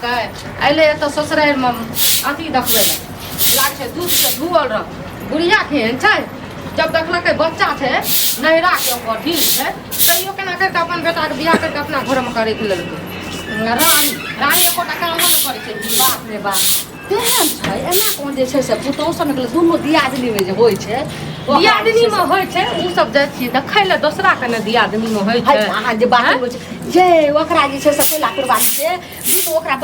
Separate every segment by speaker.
Speaker 1: लेलकै अयलै एतऽ ससुरारिमे अथी देखबै लए लागै छै दूधके धुअल रह बुढ़िया केहन छै जब देखलकै बच्चा छै नैहराके ओकर ढील छै तैयो केना करि कऽ अपन बेटाके बियाह करि कऽ अपना घरमे कऽ राखि लेलकै रानी रानी एकोटा कामो नहि करै छै
Speaker 2: बाप रे बाप तेहन छै एना कोन जे छै से पुतोहु सब निकले दुनू दियादनीमे जे होइ छै ओकरा जे छै
Speaker 1: दियादनीमे होइ छै ओ सब जाइ छियै देखै लए दोसरा के ने दियादनीमे होइ
Speaker 2: है
Speaker 1: छै
Speaker 2: अहाँ जे बात होइ छै जे ओकरा जे छै से कोयला कुरबानी से दुनू ओकरा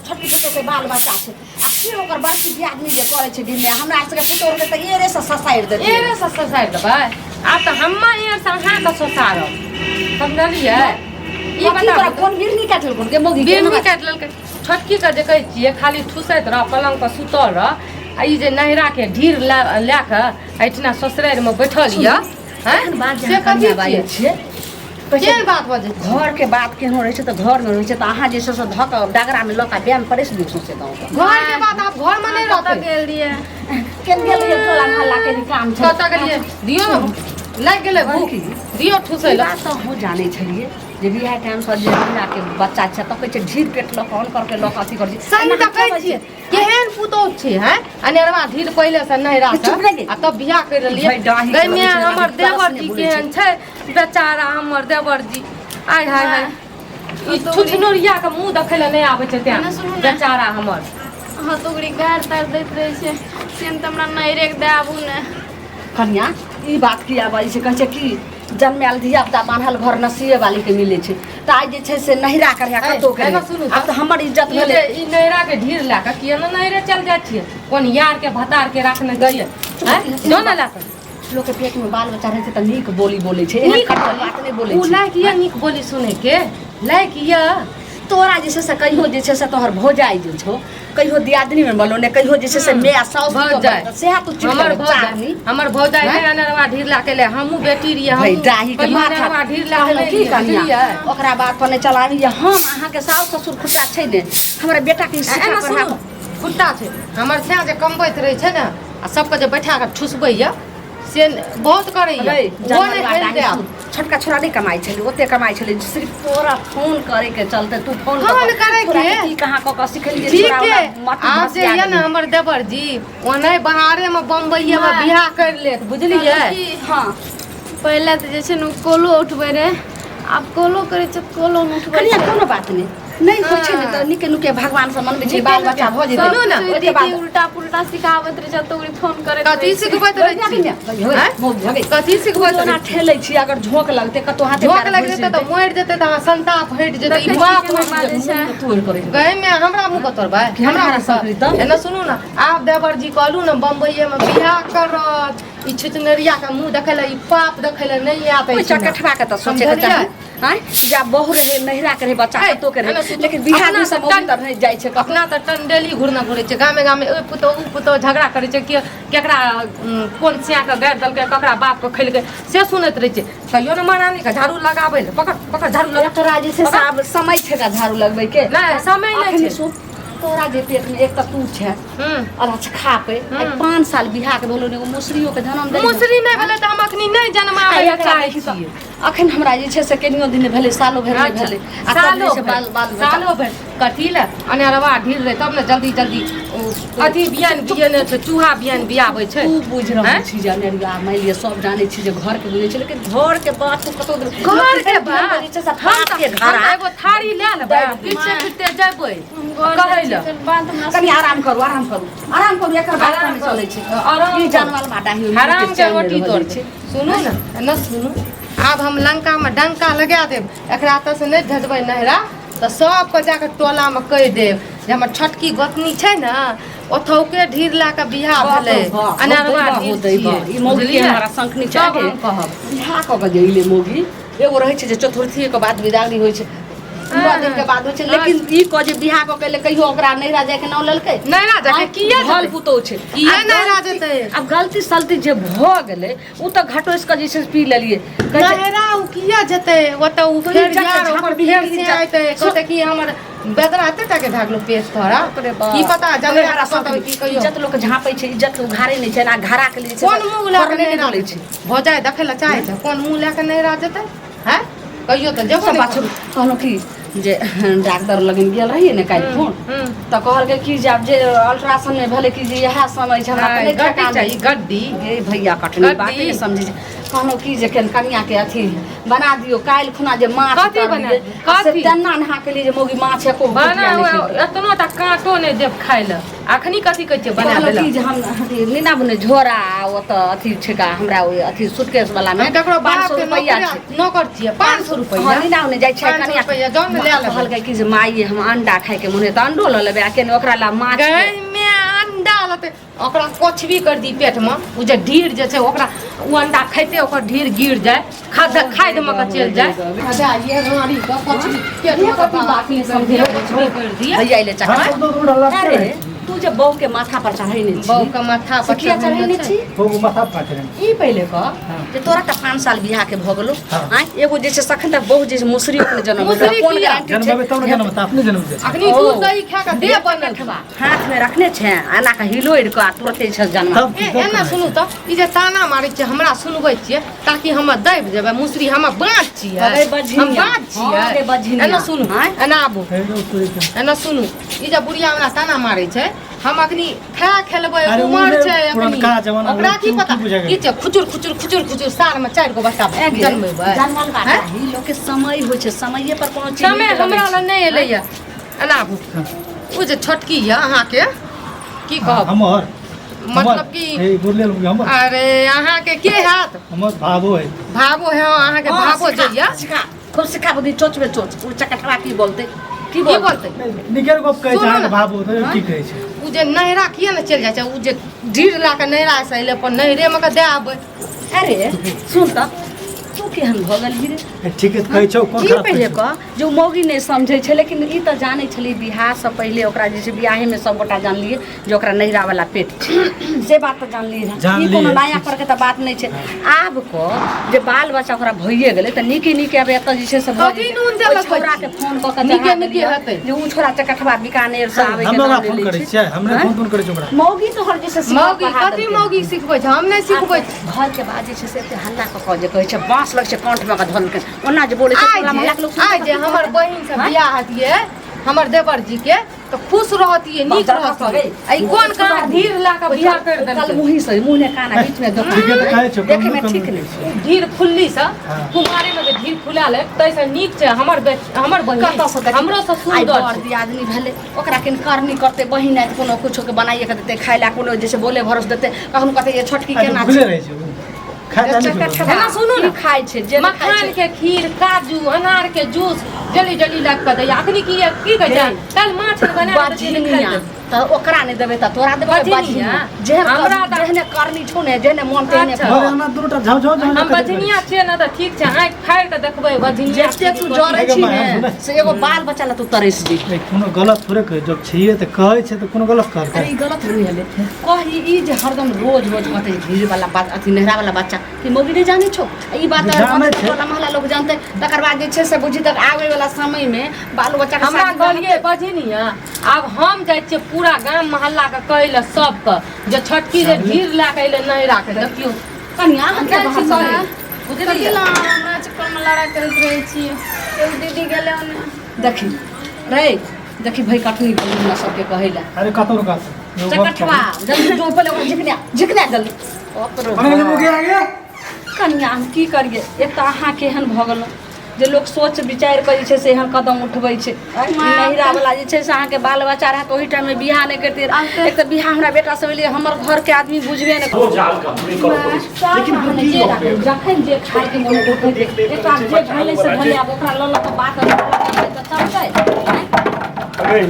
Speaker 2: छोटकी पुतोहु के बाल बच्चा छै आ फिर ओकर बड़की दियादनी जे करै छै दिनमे हमरा सबके पुतोहु के तऽ एरे से ससारि देतै
Speaker 1: एरे से ससारि देबै आब तऽ हम्मा एहन से अहाँके ससारब समझलियै
Speaker 2: ई
Speaker 1: ई
Speaker 2: बताउ
Speaker 1: बताउ
Speaker 2: कोन बिरनी काटि लेलकै गे मौगी के
Speaker 1: बिरनी काटि लेलकै छोटकीके जे कहै छियै खाली ठुसैत रह पलङ्ग पर सुतल रह आ ई जे नैहराके ढीर लए लए कऽ एहिठिना ससुरारिमे बैठल यऽ
Speaker 2: एहन बात जे
Speaker 1: से
Speaker 2: अहाँ
Speaker 1: कथी
Speaker 2: कनिया बाजै
Speaker 1: छियै
Speaker 2: छियै कहै छै
Speaker 1: केहन बात बजै छियै
Speaker 2: घर के बात केहनो रहै छै तऽ घर मे रहै छै तऽ अहाँ जे छै से धऽ कऽ डगरा मे लऽ कऽ बैन परसि दियौ सौंसे गाँव के
Speaker 1: घरके बात आब घरमे नहि
Speaker 3: कतऽ
Speaker 1: रहतै
Speaker 3: गेल रहियै
Speaker 2: केन गेल रहियै टोला मोहल्ला के भी काम छै
Speaker 1: कतऽ गेलियै दियौ ने लागि गेलै भूख
Speaker 2: की?
Speaker 1: दियौ ठुसै
Speaker 2: ई
Speaker 1: लए
Speaker 2: बात तऽ अहूँ जानै छलियै जे बियाह टाइम से जे महिला के बच्चा छै तऽ कहै छै ढीर पेट लऽ कऽ ऑन करके लऽ कऽ अथी करै छै
Speaker 1: सही
Speaker 2: एना
Speaker 1: तऽ कहै
Speaker 2: चलै
Speaker 1: छियै केहन पुतोहु छी हैं अनेरवा धीर पहिले से नैहरा से
Speaker 2: चुप रह गे।
Speaker 1: आ तब बियाह कर लेलियै
Speaker 2: भाई डाही के
Speaker 1: गै माय
Speaker 2: लगै छै,
Speaker 1: हमर
Speaker 2: तरस
Speaker 1: देवर
Speaker 2: नहि
Speaker 1: जी
Speaker 2: बोलै छै।
Speaker 1: केहन छै बेचारा हमर देवर जी आय हाय हाय ई छुछनोरिया के मुंह देखै लए नहि आबै छै
Speaker 3: एने सुनू
Speaker 1: तें
Speaker 3: ने।
Speaker 1: बेचारा हमर
Speaker 3: अहाँ तऽ ओकरी गारि तारि दैत रहै छै से तऽ हमरा नैहरे के दए आबू ने
Speaker 2: कनिया ई बात किया बाजै छै कहै छै कि जन्मायल धिया पुता बान्हल घर नसीबे वाली के मिलै छै तऽ आइ जे छै से नहिरा के रहै कतौ के
Speaker 1: एना
Speaker 2: रहै।
Speaker 1: सुनू तऽ।
Speaker 2: आब तऽ हमर इज्जत
Speaker 1: ई
Speaker 2: भेलै
Speaker 1: जे ई नैहरा के ढीर लए कऽ किया ने नैहरे चल जाइ छियै कोन यार के भतार के राखने छियै आँय? जो ने लए कऽ
Speaker 2: लोक के पेट में बाल बच्चा रहै छै तऽ नीक बोली बोलै छै एहन
Speaker 1: नीक
Speaker 2: खट्टर बात नहि बोलै
Speaker 1: ओ
Speaker 2: छै
Speaker 1: लायक यऽ नीक बोली सुनै के लायक यऽ
Speaker 2: तोरा जे छै से कहियो जे छै से तोहर भौजाइ जे छौ कहियो दियादनी में बनलो ने कहियो जे छै से माय साउस
Speaker 1: भौजाइ।
Speaker 2: सेहा तू चिढ़
Speaker 1: हमर
Speaker 2: गेलै,
Speaker 1: भौजाइ
Speaker 2: चारनी
Speaker 1: हमर भौजाइ नहि अनरवा ढीर ला के ले हमहूँ बेटी रहियै
Speaker 2: भाई
Speaker 1: हमहूँ
Speaker 2: डाही के
Speaker 1: कहियो
Speaker 2: माथा
Speaker 1: अनरवा ढीर ला के
Speaker 2: कहलहुँ
Speaker 1: नहि
Speaker 2: की
Speaker 1: रहियै,
Speaker 2: कनिया
Speaker 1: बुझलियै
Speaker 2: ओकरा बात पर नहि चलाबी जे हम अहाँके साउस ससुर खुटा छै ने हमरा बेटा के शिक्षा
Speaker 1: एना
Speaker 2: पढ़ा
Speaker 1: सुनू खुट्टा छै हमर सैं जे कमबैत रहै छै ने आ सबके जे बैठा कऽ ठुसबैया से बहुत करैया
Speaker 2: रे,
Speaker 1: ओ नहि
Speaker 2: जानवर
Speaker 1: हेल
Speaker 2: डाही
Speaker 1: देब
Speaker 2: सुन, छोटका छोरा नहि कमाइ छलै ओते कमाइ छलै सिर्फ तोरा फोन करे के चलते तू फोन
Speaker 1: फोन
Speaker 2: कऽ
Speaker 1: करे
Speaker 2: छोरा
Speaker 1: के?
Speaker 2: की कहाँ कऽ कऽ सिखेलियै
Speaker 1: ठीक
Speaker 2: छोरा
Speaker 1: है
Speaker 2: ओकरा माथी
Speaker 1: आब जे
Speaker 2: भसिया
Speaker 1: ये ने
Speaker 2: गेलै।
Speaker 1: हमर देवर जी ओनाहि बाहरे में बम्बईये में
Speaker 3: माँ।
Speaker 1: बियाह कर लेत बुझलियै
Speaker 3: की
Speaker 2: हँ
Speaker 3: पहिले तऽ जे छै ने कॉलो उठबै रहै आब कॉलो करै छै तऽ कॉलो नहि उठबै
Speaker 2: कनिया
Speaker 3: छै
Speaker 2: कोनो बात नहि नहि होइ छै ने तऽ नीके नुके भगवान से मनबै छै बाल बच्चा भऽ जेतै
Speaker 1: सुनू ने,
Speaker 3: सब
Speaker 2: ओहिके
Speaker 3: दीदी
Speaker 2: बाद
Speaker 3: उल्टा पुल्टा सिखाबैत रहै छै तऽ ओकरे फोन करैत
Speaker 1: कथी
Speaker 3: रहै छै।
Speaker 1: सिखबैत रहै छी आँय? कथी सिखबैत
Speaker 2: ओना
Speaker 1: रहै छी?
Speaker 2: ठेलै छी अगर झोंक लगतै कतौ हाथे
Speaker 1: झोंक लागि जेतै तऽ मरि जेतै तऽ अहाँ संताप हटि जेतै ई
Speaker 3: देखै छी
Speaker 1: बाप
Speaker 3: केना
Speaker 1: हटि
Speaker 3: बाजै
Speaker 1: जेतै
Speaker 3: छै।
Speaker 2: तोड़ करै छै।
Speaker 1: गए में हमरा मुँह के तोड़बै हमरा
Speaker 2: हमरा
Speaker 1: मुँह
Speaker 2: सकरी तऽ?
Speaker 1: एना सुनू ने आब देवर जी कहलू ने बम्बईये में बियाह करत ई छुचनरिया के मुँह देखै लए ई पाप देखै लए नहि आयत
Speaker 2: ओहि
Speaker 1: एहिठिना।
Speaker 2: चकठवा के तऽ सोचे के
Speaker 1: समझलियै?
Speaker 2: चाही आँय जा बहु रहे नहिरा के रहे बच्चा
Speaker 1: ऐ,
Speaker 2: कतौ के
Speaker 1: एना
Speaker 2: रहे
Speaker 1: सुतू।
Speaker 2: लेकिन बियाह
Speaker 1: अपना
Speaker 2: दिन से
Speaker 1: तऽ
Speaker 2: मौगी तऽ नहि जाइ छै कतौ
Speaker 1: अपना तऽ टंडेली घुरना घुरै छै गामे गामे ओहि पुतोह ओ पुतोह झगड़ा करै छै कि केकरा कोन सियाके गारि देलकै ककरा बापके खेलकै से सुनैत रहै छै कहियो ने महारानीके झाड़ू लगाबै लए पकड़ पकड़ झाड़ू लगा
Speaker 2: तोरा जे छै से आब समय छै का झाड़ू लगबै के
Speaker 1: नहि समय नहि
Speaker 2: अखनी
Speaker 1: छै
Speaker 2: सुन तोरा जे पेट में एक तऽ तू छै और अच्छा खा पे आइ 5 साल बियाह के भेलो ने एगो मुसरियो के जन्म देली
Speaker 1: मुसरी नहि भेलै तऽ हम अखनी नहि जन्माबै लए चाहै छियै
Speaker 2: अखन हमरा जे छै से केनियो दिन नहि भेलै सालो भरि नहि
Speaker 1: अच्छा,
Speaker 2: भेलै आ तब
Speaker 1: सालो
Speaker 2: जे छै
Speaker 1: भरि,
Speaker 2: बाल बाल बच्चा
Speaker 1: सालो भरि कथी लए अनेरवा ढीर रहै तब ने जल्दी जल्दी ओ अथी बियान बियने छै चूहा बियान बियाबै छै
Speaker 2: तू बुझि रहल
Speaker 1: हैं?
Speaker 2: छी जे अनेरिया मानि लिअ सब जानै छी जे घर के बुझै छै लेकिन घर के बात तू कतौ
Speaker 1: घर के बात
Speaker 2: जे छै से
Speaker 1: हम
Speaker 2: पाप के
Speaker 1: तऽ हम
Speaker 2: घड़ा
Speaker 1: तऽ एगो थारी लए लेबै
Speaker 2: दै
Speaker 1: पीछे पीछे जेबै
Speaker 3: हम घर
Speaker 1: कहै
Speaker 3: जाइ छी
Speaker 1: लए
Speaker 3: तऽ बात हमरा
Speaker 2: कनि आराम करू आराम करू आराम करू एकर बाद
Speaker 1: आराम
Speaker 2: हम चलै छै
Speaker 1: आराम
Speaker 2: ई
Speaker 1: करू।
Speaker 2: जानवर माटा ही
Speaker 1: हराम के रोटी तोड़ छै सुनू ने एना सुनू आब हम लंकामे डंका लगा देब एकरा एतऽसँ नहि भेजबै नहिरा तऽ सबके जाकऽ टोलामे कहि देब जे हमर छोटकी गोतनी छै ने ओतौके ढीर लए कऽ बियाह भेलै अनरवा ढीर छियै
Speaker 2: ई मौगी
Speaker 1: बुझलियै?
Speaker 2: हमरा शंखनी
Speaker 1: सब
Speaker 2: चाहे
Speaker 1: हम कहब
Speaker 2: बियाह कऽ के जे अइलै मौगी एगो रहै छै जे चतुर्थीए के बाद विदागरी होइ छै 9 दिन के बाद होइ छै लेकिन ई कह जे बियाह कऽ के एलै कहियो ओकरा नैहरा जाय के नाम लेलकै
Speaker 1: नैहरा जाके किया
Speaker 2: भल
Speaker 1: जेतै?
Speaker 2: पुतोह छै
Speaker 1: किया
Speaker 2: आब
Speaker 1: नैहरा
Speaker 2: गलती-
Speaker 1: जेतै?
Speaker 2: आब गलती सलती जे भऽ गेलै ओ तऽ घटोसि कऽ जे छै से पी लेलियै कहै छै
Speaker 1: नैहरा उ किया जेतै ओतऽ उ
Speaker 2: तो
Speaker 1: फेर
Speaker 2: इज्जत
Speaker 1: यार
Speaker 2: झाँप
Speaker 1: ओकर
Speaker 2: दिही
Speaker 1: फेर
Speaker 2: कि
Speaker 1: से
Speaker 2: इज्जत-
Speaker 1: अयतै कहतै कि हमर बेदरा एते टाके भए गेलो पेट तोरा
Speaker 2: बाप रे बाप।
Speaker 1: की पता
Speaker 2: अरे
Speaker 1: जनरा
Speaker 2: सब
Speaker 1: की कहियो
Speaker 2: इज्जत लोक झाँपै छै इज्जत उघारे नहि छै ना घरा के लिए जे छै
Speaker 1: कोन
Speaker 2: से
Speaker 1: मुँह लए कऽ
Speaker 2: फड़ने नहि
Speaker 1: नैहरा
Speaker 2: बोलै छै
Speaker 1: भौजाइ देखै लए चाहै छै कोन मुँह लए कऽ नैहरा जेतै हैं कहियो तऽ जेबो
Speaker 2: सब
Speaker 1: नहि
Speaker 2: बात छोड़ू कहलहुँ कि जे डॉक्टर लगन गेल रहियै ने काल्हि फोन तऽ कहलकै कि जे आब जे अल्ट्रासाउंड मे भेलै कि जे इएह समय छै, हमरा तऽ नहि
Speaker 1: गड्डी
Speaker 2: ठेकान।
Speaker 1: चाही गड्डी।
Speaker 2: गे भैया कटनी बात
Speaker 1: गड्डी।
Speaker 2: नहि समझै छै। कहलहुँ कि जे केन कनिया के अथी बना दियौ, काल्हि खुना जे माछ
Speaker 1: कथी बना
Speaker 2: तरलियै,
Speaker 1: दियौ?
Speaker 2: आ से
Speaker 1: कथी?
Speaker 2: तेना नहा के लिए जे मौगी माछ एको
Speaker 1: बना
Speaker 2: गोटिया नहि खेलकै।
Speaker 1: एतनो टा काँटो नहि देब खाय लए, अखनी कथी कहै छियै बना
Speaker 2: कहलहुँ
Speaker 1: देलक?
Speaker 2: कि जे हम अथी नीना बुने झोरा आ ओतऽ अथी छिका हमरा ओहि अथी सूटकेस वाला मे
Speaker 1: हम ककरो
Speaker 2: पाँच
Speaker 1: बाप
Speaker 2: सौ
Speaker 1: के
Speaker 2: रुपैआ
Speaker 1: नौकर
Speaker 2: छै।
Speaker 1: नौकर छियै? 500
Speaker 2: हँ,
Speaker 1: रुपैआ
Speaker 2: नीना बुने जाइ छै
Speaker 1: 500
Speaker 2: कनिया
Speaker 1: रुपैआ जाउ ने लए लेबै।
Speaker 2: कहलकै कि जे माई हम अंडा खायके मोन है तऽ अंडो लऽ लेबै आ केने ओकरा ला माछ
Speaker 1: गै मे अंडा लेतै, ओकरा कुछ भी कर दी पेट में, ओ जे ढीर जे छै ओकरा ओ अंडा खाइते ओकर ढीर गिर जाय, खाद खाद में के चलि जाय। अच्छा ये रानी के कुछ भी पेट में के बात नहीं समझे, कुछ भी कर दिए।
Speaker 2: भैया अइले चका।
Speaker 4: हम सब तो उड़ा
Speaker 2: अरे तू जे बहू के माथा पर चढ़ेने छी,
Speaker 1: बहू के माथा
Speaker 2: से
Speaker 1: पर
Speaker 2: किया चढ़ेने छी?
Speaker 4: बहू के माथा पर चढ़ेने।
Speaker 2: ई पहिले कह
Speaker 4: हाँ।
Speaker 2: जे तोरा तऽ 5 साल बियाह के भऽ गेलो।
Speaker 4: हाँ।
Speaker 2: आँय, एगो जे छै सखन तक बहू जे छै मुसरी अपने जनम
Speaker 1: मुसरी
Speaker 2: कोन
Speaker 1: किया?
Speaker 2: गारंटी छै?
Speaker 4: जन्म तब ने जन्म, अपने जन्म दे।
Speaker 1: अखनी
Speaker 2: ओ।
Speaker 1: दूध दही खा के देह बनल
Speaker 2: कठवा हाथ में रखने छै, एना के हिलोरि कऽ आ तुरते छै जन्म।
Speaker 4: तब
Speaker 1: ए, एना सुनू तऽ ई जे ताना मारै छियै हमरा सुनबै छियै ताकि हम दबि जेबै, मुसरी हम बाँच छियै।
Speaker 2: अरे बझिनिया।
Speaker 1: हम बाँच
Speaker 2: हँ रे
Speaker 1: छियै।
Speaker 2: बझिनिया।
Speaker 1: एना सुनू।
Speaker 2: आँय?
Speaker 1: एना आबू। एना सुनू, ई जे बुढ़िया हमरा ताना मारै छै, हम अखनी खा खेलबै।
Speaker 4: अरे
Speaker 1: उमर
Speaker 4: उहे
Speaker 1: छै अखनी,
Speaker 4: पुरनका जमाना
Speaker 1: ओकरा
Speaker 4: लोक
Speaker 1: की
Speaker 4: की
Speaker 1: पता
Speaker 4: बुझै
Speaker 1: की छै? खुचुर खुचुर खुचुर खुचुर साल में 4 गो बच्चा
Speaker 2: ए गे,
Speaker 1: जन्मेबै।
Speaker 2: जनमल बा
Speaker 1: हैं?
Speaker 2: चाही, लोक के समय होइ छै, समये पर कोनो चीज
Speaker 1: समय
Speaker 2: नीक लगै
Speaker 1: हमरा
Speaker 2: छै।
Speaker 1: लग नहि एलैया। एना आबू, ओ जे छोटकी यऽ अहाँके की कहब?
Speaker 4: हमर
Speaker 1: मतलब कि
Speaker 4: ए बोलले हमर।
Speaker 1: अरे अहाँके के हैत?
Speaker 4: हमर भाबो है।
Speaker 1: भाबो है, अहाँके
Speaker 2: हँ,
Speaker 1: भाबो
Speaker 2: सिखा,
Speaker 1: जे यऽ।
Speaker 2: सिखा, खूब सिखा बुद्धि, चोच में चोच। ओ चकटवा की बोलते, की
Speaker 1: की
Speaker 2: बोलते?
Speaker 1: बोलते?
Speaker 4: निकेर गप कहै छै
Speaker 1: सुनू
Speaker 4: अहाँके
Speaker 1: ने।
Speaker 4: भाबो तऽ की कहै छै?
Speaker 1: ओ जे नैहरा किया ने चलि जाइ छै? ओ जे ढीर लए कऽ नैहरा से अयलै अपन नैहरेमे कऽ दए आबै।
Speaker 2: अरे सुन तऽ, तू केहन भऽ गेलही रे?
Speaker 4: ए, ठीके तऽ कहै छौ, कोन
Speaker 2: ई
Speaker 4: खराब
Speaker 2: पहिले
Speaker 4: कहै छौ?
Speaker 2: कह जे ओ मौगी नहि समझै छै, लेकिन ई तऽ जानै छलियै बियाहसँ पहिले ओकरा जे छै बियाहेमे सबगोटा जानलियै जे ओकरा नैहरावला पेट छै, से बात तऽ जानलियै रहए। ई
Speaker 4: जानलियै,
Speaker 2: कोनो नया
Speaker 4: ठीक
Speaker 2: पर के तऽ बात नहि छै। आब कऽ जे बाल बच्चा ओकरा भइए गेलै तऽ नीके नीके आब एतऽ जे छै से भऽ
Speaker 1: कथी
Speaker 2: जेतै।
Speaker 1: नून
Speaker 2: ओहि
Speaker 1: देलक?
Speaker 2: छौड़ाके फोन कऽ कऽ
Speaker 1: नीके
Speaker 2: चढ़ा
Speaker 1: नीके
Speaker 2: देलियै
Speaker 1: हेतै।
Speaker 2: जे ओ छोड़ा चकठवा बीकानेर से आबै के
Speaker 4: हमरा
Speaker 2: नाम
Speaker 4: फोन
Speaker 2: लेले
Speaker 4: करै
Speaker 2: छै।
Speaker 4: छियै? हमरे
Speaker 2: आँय?
Speaker 4: फोन तोन करै छै ओकरा?
Speaker 2: मौगी तोहर जे छै से
Speaker 1: मौगी
Speaker 2: पढ़ा
Speaker 1: कथी
Speaker 2: देलकै।
Speaker 1: मौगी सिखबै छै? हम नहि सिखबै छी।
Speaker 2: घर के बाद जे छै से एते हल्ला कऽ कऽ जे कहै छै, बाँस लग छै कंठ मे कऽ धरलकै, ओना जे बोलै छै
Speaker 1: आइ
Speaker 2: टोला
Speaker 1: जे
Speaker 2: मोहल्ला के लोक
Speaker 1: आइ जे हमर बहिन से बियाह हतियै हमर देवर जी के तऽ खुश रहतियै, नीक रहतियै। आ ई कोन कहाँ धीर लए कऽ बियाह करि
Speaker 2: कल
Speaker 1: देलकै?
Speaker 2: मुँही से मुँह ने काना बीच में
Speaker 4: ठीके तऽ कहै छौ।
Speaker 2: देखे में
Speaker 4: कम
Speaker 2: ठीक
Speaker 4: कम
Speaker 2: नहि छै।
Speaker 1: धीर फुल्ली से
Speaker 4: हाँ।
Speaker 1: कुमारे में जे धीर फुला ले ताहिसँ नीक छै हमर हमर बहिन
Speaker 2: कतऽ से देखी?
Speaker 1: हमरो से
Speaker 2: आइ
Speaker 1: सुन्दर
Speaker 2: बड़
Speaker 1: छै।
Speaker 2: दियादनी भेलै, ओकरा किन करनी करतै? बहिन आयत कोनो कुछो के बनाइए के देतै खाय ला, कोनो जैसे बोले भरोस देतै, कखनो कहतै ये छोटकी
Speaker 4: अच्छा,
Speaker 2: केना
Speaker 4: भुले
Speaker 2: छै?
Speaker 4: रहै छै ओ। खाइ ताइ नहि छै।
Speaker 1: एना सुनू ने।
Speaker 2: की खाइ छै जे नहि खाइ
Speaker 1: मखान
Speaker 2: छै।
Speaker 1: के खीर, काजू अनार के जूस जल्दी जल्दी लाबि कऽ दैया। अखनी की की कहै छै? काल्हि माछ बना कऽ देतियै, नहि
Speaker 2: बझनिया
Speaker 1: खाइ।
Speaker 2: तऽ ओकरा नहि देबै तऽ तोरा देबै?
Speaker 1: बझनिया?
Speaker 2: बझनिया जेहन
Speaker 1: हमरा तऽ-
Speaker 2: जेहने करनी छौ ने, जेहने मन तेहने
Speaker 1: अच्छा।
Speaker 2: फल।
Speaker 4: घरे अंगना दूटा झाउ झाउ झाउ
Speaker 1: हम बझनिया छियै ने तऽ ठीक छै, आँखि फाड़ि कऽ देखबै बझनिया।
Speaker 2: जते तू जरै छी ने से एगो बाल बच्चा ला तू तरसि जेबही।
Speaker 4: कोनो गलत थोड़े कहै, जब छियै तऽ कहै छै तऽ कोनो गलत कहलकै?
Speaker 2: अरे ई गलत नहि भेलै कही। ई जे हरदम रोज रोज कहतै घी वाला बात, अथी नहरा वाला बच्चा कि मौगी नहि जानै छौ ई बात?
Speaker 4: जानै छै।
Speaker 2: टोला मोहल्ला लोक जानतै, तकर बाद जे छै से बुझी तक आबै वाला समय मे बाल बच्चा के
Speaker 1: हमरा
Speaker 2: शादी
Speaker 1: कहलियै बझनिया, आब हम जाइ छियै पूरा गाम मोहल्ला के कहै लए सबके जे छोटकी जे भीड़ लए कऽ अयलै नहि राखै, देखियौ।
Speaker 2: कनिया हम
Speaker 1: जाइ छी कहै,
Speaker 3: कथी
Speaker 1: बुझलियै?
Speaker 3: लए अहाँ हमरा चक्करमे लड़ाइ करैत रहै छी? एगो दीदी गेलै ओन्ने।
Speaker 2: देखी रे, देखी भाई कटनी गेलै हमरा सबके कहै लए।
Speaker 4: अरे कतौ ने कतौ एगो गप
Speaker 2: चकठवा जल्दी जो पहिले ओकरा झिकने झिकने जल्दी ओकरो।
Speaker 4: कने गेलै मुखिया गे?
Speaker 2: कनिया हम की करियै? एक तऽ अहाँ केहन भऽ गेलहुँ जे लोक सोच विचारि कऽ जे छै से एहन कदम उठबै छै। नहिरा वाला जे छै से अहाँके बाल बच्चा रहत ओहि टाइममे बियाह नहि करितियै। एक तऽ बियाह हमरा बेटासँ भेलै, हमर घरके आदमी बुझबे नहि
Speaker 5: ओ जाल का हमरे करऽ पड़ै छै, लेकिन हम की
Speaker 2: जे
Speaker 5: कहबै?
Speaker 2: जखन जे खायके मोन होतै, एक आब जे भेलै से भेलै, आब ओकरा लऽ लऽ कऽ बात तऽ चलतै आँय?
Speaker 5: अरे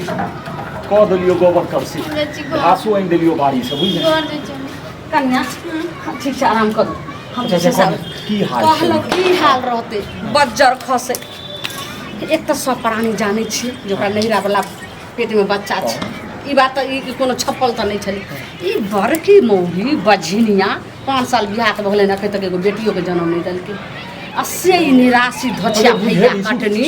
Speaker 5: कऽ देलियौ गोबर करसी।
Speaker 3: हम जाइ छी घर।
Speaker 5: घासो आनि देलियौ बाड़ी से, बुझलियै?
Speaker 3: घर जाइ छी हम।
Speaker 2: कनिया ठीक छै, आराम करू। हम जे छै से
Speaker 5: की हाल छै?
Speaker 2: कहलहुँ की हाल रहतै, बज्जर खसै। एक तऽ सब प्राणी जानै छियै जे ओकरा नैहरावला पेटमे बच्चा छै, ई बात तऽ ई कोनो छप्पल तऽ नहि छलै। ई बड़की मौगी बझिनिया 5 साल बियाहके भऽ गेलै, एखन तक एगो बेटियोके जनम नहि देलकै आ से ई निराशी धोछिया भैया कटनी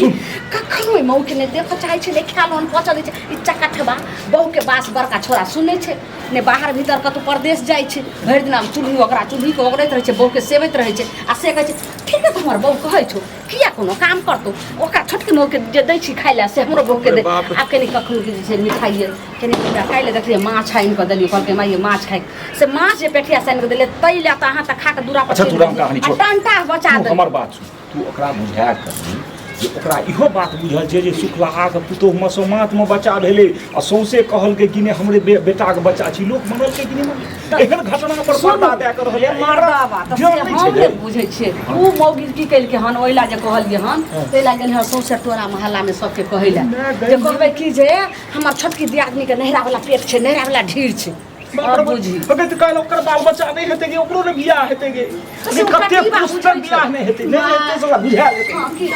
Speaker 2: कखनो ओहि मौके नहि देखऽ चाहै छै, नहि खायल ओहन पचऽ दै छै। ई चकठबा बहुके बास बड़का छोड़ा सुनै छै ने, बाहर भीतर कतहु परदेश जाइ छै, भरि दिना चूल्ही ओकरा चूल्हीके ओगरैत रहै छै, बहुके सेबैत रहै छै। आ से कहै छै ठीक है तऽ हमर बहु कहै छौ किया कोनो काम करतौ ओकरा छोटकी मौके जे दै छी खाइ लए से हमरो बहूके दे
Speaker 5: अरे बाप रे।
Speaker 2: आब कनि कखनो के जे छै मिठाइए कनि हमरा काल्हि देखलियै माछ आनि कऽ देलियै कहलकै माइये माछ खाइ से माछ जे पेठिया से आनि कऽ देलियै ताहि लए तऽ अहाँ तऽ खा कऽ दूरा पर
Speaker 5: अच्छा,
Speaker 2: चलि
Speaker 5: तू राम
Speaker 2: गेलियै।
Speaker 5: कहानी
Speaker 2: आ
Speaker 5: छोड़।
Speaker 2: टंटा बचा
Speaker 5: तू
Speaker 2: देलियै
Speaker 5: हमर बात सुन तू ओकरा बुझा कही जे ओकरा इहो बात बुझल छै जे सुखलाहाके पुतोहु मसोमातमे बच्चा भेलै आ सौंसे कहलकै कि नहि हमरे बेटाके बच्चा छी लोक मनलकै कि नहि मनलकै एहन घटना पर पर्दा दए कऽ रहल
Speaker 2: मर्दाबा तऽ से हम नहि बुझै छियै ओ मौगी की केलकै हन ओहि लए जे कहलियै हन ताहि लए गेल हन सौंसे टोला मोहल्लामे सबके कहै लए जे कहबै कि जे हमर छोटकी दियादनीके नैहरावला पेट छै नैहरावला ढीर छै
Speaker 5: बाप रे
Speaker 2: बुझी
Speaker 5: अगर तऽ काल्हि ओकर बाल बच्चा नहि हेतै गे ओकरो ने बियाह हेतै गे
Speaker 2: तऽ से ओकरा
Speaker 5: कते
Speaker 2: की बात
Speaker 5: पुस्तक
Speaker 2: बुझै छै?
Speaker 5: बियाह नहि हेतै नहि हेतै से ओकरा बुझा जेतै
Speaker 2: हँ, की?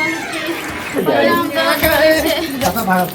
Speaker 4: कतऽ भागल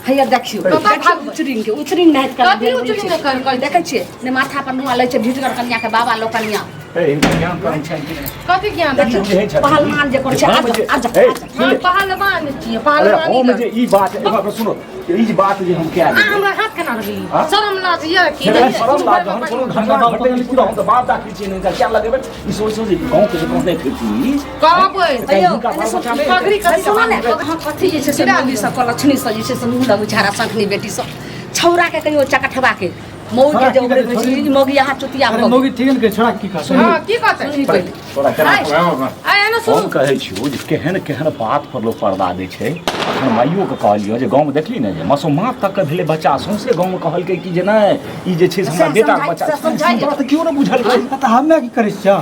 Speaker 2: हैया देखियौ
Speaker 1: कतऽ
Speaker 2: देखियौ
Speaker 1: भागबै?
Speaker 2: उचरिंग के उचरिंग नाहित करा
Speaker 1: कथी उचरिंग नहि कर- कर-
Speaker 2: देखै छियै ने माथा पर नुआ लै छै ढिठगर कनिया के बाबा लोकनिया
Speaker 5: ए, हिनका ज्ञान करै छनि कि नहि?
Speaker 1: कथी ज्ञान
Speaker 2: देखियौ
Speaker 5: बुझै छथिन।
Speaker 2: पहलवान जे करै छै
Speaker 5: हम
Speaker 2: आजा
Speaker 5: जे-
Speaker 2: आजा
Speaker 5: ए,
Speaker 2: आजा।
Speaker 5: सुन
Speaker 1: हम
Speaker 5: ले।
Speaker 1: पहलवान छियै
Speaker 5: अरे
Speaker 1: पहलवानी
Speaker 5: हम जे ई बात एक बार सुनो ई जे बात जे हम कए
Speaker 1: अहाँ
Speaker 5: देलियै
Speaker 1: हमरा हाथ केना लगेलियै
Speaker 5: हाँ?
Speaker 1: शरम लाज यऽ की
Speaker 5: हे,
Speaker 1: नहि?
Speaker 5: शरम लाज हम कोनो घटना घटै नहि पूरा हम तऽ बाप दाखै छियै हिनका क्या लगेबै ई सोच सोच गाँव के जे कहने फिरती
Speaker 1: कहबै
Speaker 2: अयौ,
Speaker 5: हिनका बाल बच्चा नहि हेतै।
Speaker 1: पगड़ी कथी
Speaker 2: सुनो ने अहाँ कथी जे छै से मौगी सब के लक्ष्मी सब जे छै से मुँह लगै छै हरा शंखनी बेटी सब छौड़ा के कहियो चकठबा के मौगी के जे
Speaker 4: छोड़ा की
Speaker 2: उबरै
Speaker 4: करै
Speaker 2: छै
Speaker 4: छोड़ी?
Speaker 2: ई मौगी अहाँ चुतिया
Speaker 4: अरे
Speaker 2: भऽ
Speaker 4: मौगी ठीक ने छोड़ा की कहै
Speaker 1: हँ की कहतै
Speaker 2: सुनही पहिले
Speaker 5: तोरा केना
Speaker 1: आइ एना
Speaker 5: हम
Speaker 1: सुनू
Speaker 5: कहै छियौ जे केहन केहन बात पर लोक पर्दा दै छै अखन माइयोके कहलियौ जे गाँवमे देखली ने जे मसोमात तकके भेलै बच्चा सौंसे गाँवमे कहलकै कि जे नहि ई जे छै से हमरा
Speaker 2: से
Speaker 5: बेटाके बच्चा
Speaker 2: समझाइ- से समझाइए।
Speaker 5: तोरा तऽ केओ नहि बुझलकै
Speaker 4: तऽ हमे की करै छियै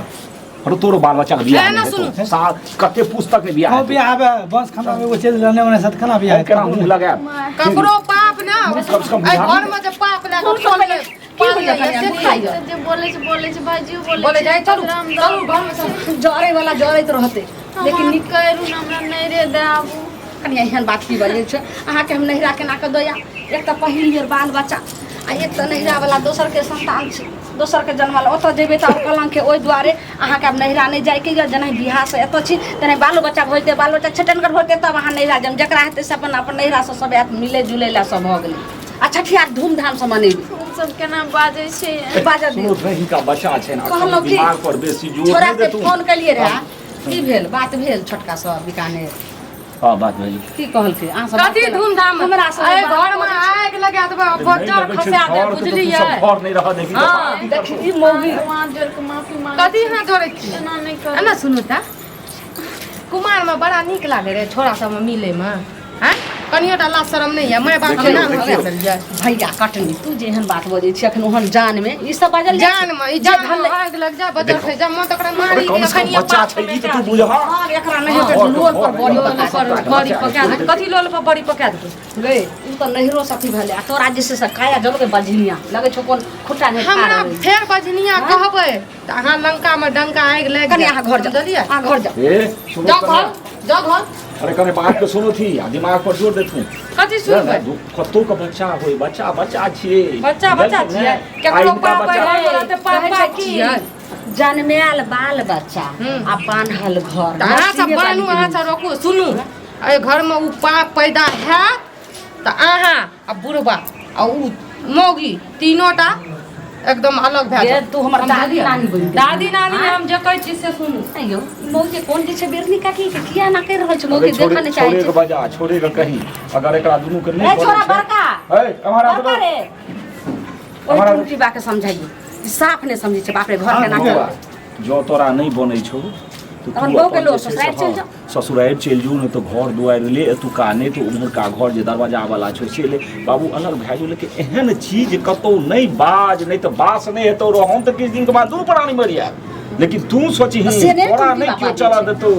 Speaker 5: अरे तोरो बाल बच्चाके बियाह
Speaker 1: एना
Speaker 5: नहि
Speaker 1: सुनू।
Speaker 5: हेतौ साल कते पुस्तक ने बियाह
Speaker 4: हँ
Speaker 5: हेतौ।
Speaker 4: बियाह आबे बस खाना एगो चलि रहने ओने साथ केना बियाह
Speaker 5: हम केना मुँह लगायब
Speaker 1: ककरो पाप ना
Speaker 5: कम से कम
Speaker 1: एहि
Speaker 5: बुझा
Speaker 1: घरमे जे पाप लए
Speaker 2: सुन
Speaker 1: कऽ
Speaker 2: सुन
Speaker 1: पाले
Speaker 2: की
Speaker 1: पाले
Speaker 2: होइया कनिया
Speaker 1: से
Speaker 2: दुखाइया
Speaker 3: जे बोलै छै बोलै छै भाइजियो बोलै
Speaker 1: बोले
Speaker 3: छै
Speaker 1: जाइ चलू
Speaker 3: राम
Speaker 1: चलू घरमे चलू
Speaker 2: जरे वाला जरैत रहतै
Speaker 3: लेकिन
Speaker 2: लेकिन नीक
Speaker 3: करू ने हमरा नहि रे दे आबू
Speaker 2: कनिया एहन बात की बजै छै अहाँके हम नैहरा केना कऽ दया एक तऽ पहिल बेर बाल बच्चा आ एक तऽ नैहरावला दोसरके संतान छै दोसरके जन्मल ओतऽ जेबै तऽ कलङ्कके ओहि दुआरे अहाँके आब नैहरा नहि जाइके यऽ जेना बियाहसँ एतऽ छी तेना बालो बच्चा भऽ जेतै बाल बच्चा छेटनगर भऽ जेतै तब अहाँ नैहरा जायब जकरा हेतै से अपन अपन नैहरासँ सब आयत मिलै जुलै लए सब भऽ गेलै आ छठियार धूमधामसँ मनेबै
Speaker 3: सब केना बाजै छै
Speaker 2: बाजऽ दियौ
Speaker 5: सुनू हिनका बच्चा छै ने
Speaker 2: कहलहुँ की
Speaker 5: दिमाग पर बेसी जोर नहि
Speaker 2: छोड़ाके
Speaker 5: देतू
Speaker 2: फोन केलियै रहए की भेल बात भेल छोटका सब बीकानेर
Speaker 5: हँ बात भेल
Speaker 2: की कहलकै अहाँ सब बात
Speaker 1: कथी
Speaker 2: केलहुँ?
Speaker 1: धूमधाम
Speaker 2: हमरा सब
Speaker 1: एहि
Speaker 2: बात
Speaker 1: घरमे आगि लगा देबै बज्जर खसा देब बुझलियै
Speaker 5: घर नहि रहऽ देबही तऽ
Speaker 1: हँ,
Speaker 5: बात की
Speaker 2: देखी
Speaker 5: करतौ?
Speaker 2: ई मौगी
Speaker 3: हाथ जोड़ के माफी मांगे
Speaker 1: कथी हाथ जोड़ै छी
Speaker 3: एना नहि कर
Speaker 1: एना सुनू तऽ कुमारमे बड़ा नीक लागै रहै छोरा सबमे मिलैमे आँय कनियोटा लाज शरम नहि यऽ माय बाप
Speaker 5: देखियौ,
Speaker 1: केना
Speaker 5: देखियौ।
Speaker 1: भगा देलियै
Speaker 2: भैया कटनी तू जेहन बात बजै छी अखन ओहन जान में ई सब बाजल जाइ छै।
Speaker 1: जान मे ई जान मे आगि लग जाय बजर खै जा मन तकरा
Speaker 5: अरे
Speaker 1: मारी
Speaker 5: कम से कम
Speaker 1: अखन ये
Speaker 5: बच्चा
Speaker 1: पाप
Speaker 5: छै ई तऽ तू बुझह
Speaker 2: हँ एकरा नहि हेतै
Speaker 5: हँ,
Speaker 2: लोल पर बड़ी
Speaker 1: लोल
Speaker 2: पका
Speaker 1: पर बड़ी पका देबै कथी लोल पर बड़ी पका देबै
Speaker 2: गे उ तऽ नैहरो सखी भेलै आ तोरा जे छै से काया जलकै बझनिया लगै छौ कोन खुट्टा नहि खा
Speaker 1: हमरा
Speaker 2: रहल
Speaker 1: फेर बजनिया कहबै तऽ अहाँ लंका मे डंका आगि लागि
Speaker 2: कनि अहाँ घर जाउ
Speaker 1: बुझलियै
Speaker 2: अहाँ घर जाउ
Speaker 5: ए सुनो
Speaker 1: जाउ घर
Speaker 5: कनिया।
Speaker 1: जाउ घर
Speaker 5: अरे कने बात के सुनो थी आ दिमाग पर जोर देथू
Speaker 1: कथी सुनबै
Speaker 5: कतौ के बच्चा होय बच्चा बच्चा छियै
Speaker 1: बच्चा बच्चा छियै केकरो पाप है तऽ पाप
Speaker 2: कहै छै
Speaker 1: पाप
Speaker 2: की
Speaker 1: छियै
Speaker 2: जनमायल बाल बच्चा
Speaker 1: हम्म।
Speaker 2: आ बान्हल घर
Speaker 1: तऽ अहाँ सब
Speaker 2: नसीबे
Speaker 1: बानू
Speaker 2: वाली के
Speaker 1: अहाँ सब रोकू सुनू एहि घरमे ओ पाप पैदा हैत तऽ अहाँ आ बुढ़बा आ उ मौगी तीनोटा एकदम अलग भए
Speaker 2: गे,
Speaker 1: जायत
Speaker 2: तू हमर दादी नानी बनि गेल।
Speaker 1: दादी नानी हम जे कहै छी से सुनू
Speaker 2: आइयो ई मौगी कोन जे छै बेरनी काकी के किया ना करि रहल छै मौगी
Speaker 5: अरे छोड़े
Speaker 2: देखऽ नहि चाहै
Speaker 5: छोड़े के
Speaker 2: छै
Speaker 5: बजा छोड़े के कहीं अगर एकरा दुनू के नहीं
Speaker 2: ए छोरा बड़का
Speaker 5: ए हमारा
Speaker 2: बड़का रे ओहि
Speaker 5: हमारा-
Speaker 2: टुनटी बा के समझाइयो ई साफ नहि समझै छै बाप रे घर के ना
Speaker 5: बौआ, जँ तोरा नहि बनै छौ तऽ
Speaker 2: तहन
Speaker 5: तू
Speaker 2: बहू के
Speaker 5: अपन
Speaker 2: लो,
Speaker 5: जे छै से,
Speaker 2: ससुरारि चलि
Speaker 5: हँ,
Speaker 2: जाउ।
Speaker 5: ससुरारि चलि जो नहि तऽ घर दुआरि ले एतुका नहि तऽ उम्हरका घर जे दरवाजा वाला छौ से ले बाबू अलग भए जो लेकिन एहन चीज कतौ नहि बाज नहि तऽ बास नहि हेतौ रह हम तऽ किछु दिनके बाद दुनू प्राणी मरि जायब लेकिन तू सोचही
Speaker 2: से नहि
Speaker 5: तोरा
Speaker 2: टुनटी
Speaker 5: नहि
Speaker 2: बाबा
Speaker 5: केओ चलऽ देतौ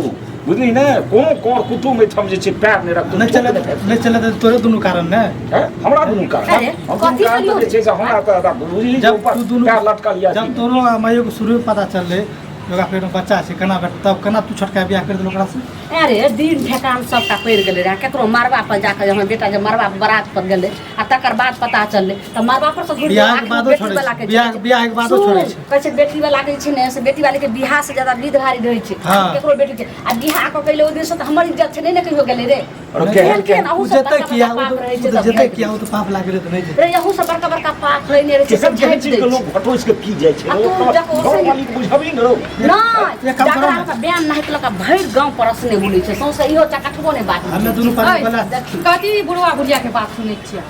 Speaker 5: बुझली ने कोनो कर कुटुम एहिठाम जे छै पैर नहि रखतौ
Speaker 4: नहि चले नहि चले तऽ तोरे दुनू कारण ने
Speaker 5: हैं? हमरा दुनू कारण
Speaker 2: अरे,
Speaker 5: हम दुनू
Speaker 2: कथी
Speaker 5: कारण तऽ
Speaker 2: करियौ
Speaker 5: जे छै से हमरा तऽ बुझली जे
Speaker 4: जब
Speaker 5: ऊपर
Speaker 4: तू दुनू
Speaker 5: पैर लटकल यऽ
Speaker 4: जब तोरो आ माइयो के शुरू में पता चललै ओकरा पेट में बच्चा छै केना बेटा तब केना तू छोटका बियाह कर देल ओकरा से
Speaker 2: अरे दिन ठेकान सबटा पड़ि गेलै रहए केकरो मरबा पर जाकऽ हमर बेटा जे मरबा पर बरात पर गेलै आ तकर बाद पता चललै तऽ मरबा पर से घुरि
Speaker 4: बियाह के
Speaker 2: आखिर
Speaker 4: बादो
Speaker 2: बेटी
Speaker 4: छोड़ै
Speaker 2: वाला
Speaker 4: छै।
Speaker 2: के
Speaker 4: बियाह- बियाह के बादो छोड़ै छै।
Speaker 2: कहै छै बेटी वाला के जे छै ने से बेटी वाले के बियाह से ज्यादा विध भारी रहै छै
Speaker 4: हाँ।
Speaker 2: केकरो बेटी के आ बियाह कऽ के ओहि दिन से तऽ हमर इज्जत छै नहि ने कहियो गेलै रे
Speaker 5: अरे
Speaker 4: नहि,
Speaker 5: केहन
Speaker 2: केहन अहू
Speaker 4: ओ
Speaker 2: सब
Speaker 4: जेतै
Speaker 2: बड़का
Speaker 4: किया
Speaker 2: बड़का
Speaker 4: ओ
Speaker 2: पाप रहै
Speaker 4: तऽ
Speaker 2: छै
Speaker 4: ओ तऽ
Speaker 2: तऽ
Speaker 4: जेतै
Speaker 2: भेट
Speaker 4: किया ओ तऽ पाप लागल रहै तऽ नहि जेतै
Speaker 2: रे अहू सब बड़का बड़का पाप लेने रहै छै
Speaker 5: केहन
Speaker 2: सब
Speaker 5: केहन
Speaker 2: झाँपि
Speaker 5: चीज
Speaker 2: दै
Speaker 5: के
Speaker 2: छै
Speaker 5: लोग घटोसि के पी जाइ छै
Speaker 2: आ तू
Speaker 5: रो
Speaker 2: जब
Speaker 5: गाँव वाली के बुझबही ने रौ
Speaker 2: नहि
Speaker 4: एक काम करो
Speaker 2: जकरा
Speaker 4: ने।
Speaker 2: बयान नाहित लऽ कऽ भरि गाँव परसने नहि बुलै छै सौंसे इहो चकटबो नहि बात
Speaker 4: हमे दुनू प्राणी बोला
Speaker 1: कथी बुढ़वा बुढ़िया के बात सुनै छियै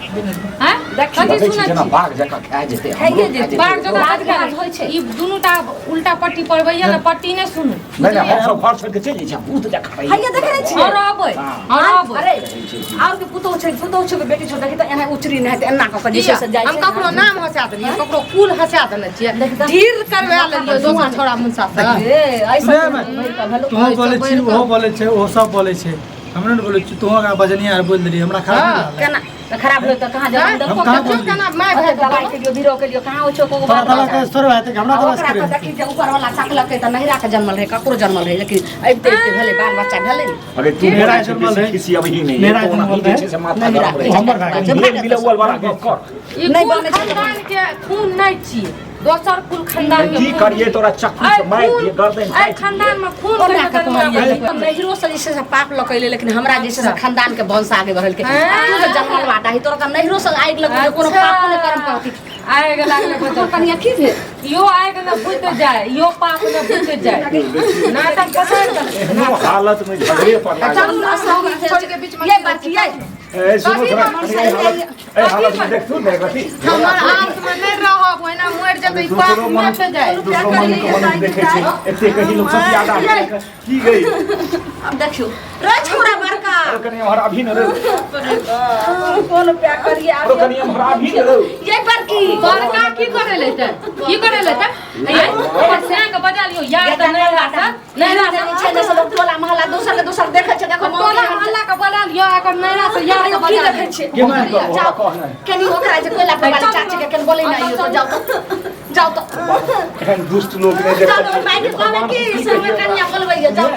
Speaker 1: हैं
Speaker 2: देखी।
Speaker 1: कथी
Speaker 5: लगै छै
Speaker 1: सुनै
Speaker 5: जेना
Speaker 1: छियै
Speaker 5: बाघ जकाँ खा जेतै
Speaker 2: खाइए जेतै।
Speaker 1: बाघ जकाँ
Speaker 2: लाज
Speaker 1: खा
Speaker 2: लाज होइ छै।
Speaker 1: ई दुनू टा उल्टा पट्टी पड़बैया ने पट्टी नहि सुनू
Speaker 5: नहि नहि हम सब घर छोड़ि के चलि जाइ छी भूत जकाँ रहै
Speaker 2: हैया देखै नहि छियै
Speaker 1: और अबै
Speaker 5: हाँ।
Speaker 1: और अबै
Speaker 2: अरे और के पुतोह छै पुतोह छै बेटी छै देखी तऽ एना उचरी नहि तऽ एना कऽ कऽ जे छै से जाइ
Speaker 1: हम
Speaker 2: छै
Speaker 1: ककरो नाम हंसा देलियै ककरो कुल हंसा देने छियै ढीर करवा लेलियै दोसर छोड़ा मुनसा से
Speaker 2: ए ऐसा
Speaker 4: सुनै मे तोहूँ बोलै छी ओहो बोलै छै ओहो सब बोलै छै हमरे ने बोलै छी तोहूँ ओकरा बजनिया आर बोलि देलियै हमरा खराब नहि लागल
Speaker 2: केना तऽ खराब होय तऽ कहाँ जब
Speaker 4: हम कहाँ
Speaker 1: देखियौ केना माय
Speaker 2: अरे
Speaker 1: भए
Speaker 2: दवाई के लियो बीरो के लियो कहाँ होइ छौ कोनो
Speaker 4: तोरा
Speaker 2: बात
Speaker 4: दवा के थोड़े हेतै कि हमरा
Speaker 2: आ
Speaker 4: दवा
Speaker 2: ओकरा
Speaker 4: से
Speaker 2: तऽ देखी जे ऊपर वाला ताकलकै तऽ नहिरा के जन्मल रहै ककरो जन्मल रहै लेकिन अबिते अबिते भेलै बाल बच्चा भेलै ने
Speaker 5: अरे तू
Speaker 4: मेरा
Speaker 5: मेरा
Speaker 4: जन्मल रहै।
Speaker 5: खिसी अभी नहीं
Speaker 4: मेरा
Speaker 5: तो
Speaker 4: जन्मल
Speaker 5: ओना जे
Speaker 4: रहै।
Speaker 5: छै से माथा
Speaker 2: नहिरा
Speaker 5: गरम रहै
Speaker 4: हमर भए
Speaker 5: छै
Speaker 4: गेल।
Speaker 5: मिले मिले वाला गप कर
Speaker 1: ई
Speaker 2: नहि
Speaker 1: कुल
Speaker 2: बनै छै।
Speaker 1: खानदान के खून नहि छियै दोसर कुल खानदान के
Speaker 5: की
Speaker 1: खून
Speaker 5: करिए तोरा चक्कू से मारि दिए गर्दन
Speaker 1: एहि
Speaker 5: काटि
Speaker 1: खानदान में खून
Speaker 2: ओकरा
Speaker 1: कहियो
Speaker 2: के
Speaker 1: जन्म
Speaker 2: कहलियै
Speaker 1: नहि।
Speaker 2: नहिरो से जे छै से पाप लऽ के एलै लेकिन हमरा जे छै से खानदान के वंश आगे बढ़ल के तू जे जन्मल बाटा है तोरा तऽ नहिरो से आगि लगतौ जे कोनो पाप नहि कर्म करती
Speaker 1: आगि लागलै
Speaker 2: तोर कनिया की भेल
Speaker 1: इहो आगि ने बुझि जाय इहो पाप ने बुझि जाय नाटक पसंद
Speaker 5: दिए। एहनो हालत में झगड़े पर लागल
Speaker 2: चलू ना
Speaker 1: छोड़ के बीच में
Speaker 2: ये बात ये
Speaker 5: ए सुनो थोड़ा ए हालत में देखू ने रति
Speaker 1: हमर हाथ में नहि रहब ओहिना मरि जेतै ई पाप
Speaker 5: दूसरो मन
Speaker 1: मट जाय
Speaker 5: दूसरो मन के मन देखे छै एते कही लोग सब याद आ की गई
Speaker 2: अब देखियो रे छोरा बड़का
Speaker 5: अरे कनी हमारा अभी न रे
Speaker 2: कोन प्यार करिए
Speaker 5: अरे कनी हमारा अभी न रे
Speaker 2: ये बड़की
Speaker 1: बड़का की करे लेतै की करे लेतै ओकर सैं के बजा लियौ यार तऽ नहि रहता
Speaker 2: नहीं रहता छै ने सब टोला मोहल्ला दोसर के दोसर देखै छै देखो
Speaker 1: टोला मोहल्ला के बजा लियौ एकर नैरा से यार के
Speaker 2: की
Speaker 1: बजा
Speaker 2: देखै
Speaker 1: लियौ
Speaker 2: छै
Speaker 5: के मार कह
Speaker 2: जाओ
Speaker 5: कह
Speaker 2: कनी ओकरा जे कोयला पर वाली चाची के कनी बोलै नहि तो जाओ तो जाओ तो
Speaker 5: एहन दुष्ट लोग ने
Speaker 2: जाओ तो माइक कहबै की से कनिया बोलबै जाओ।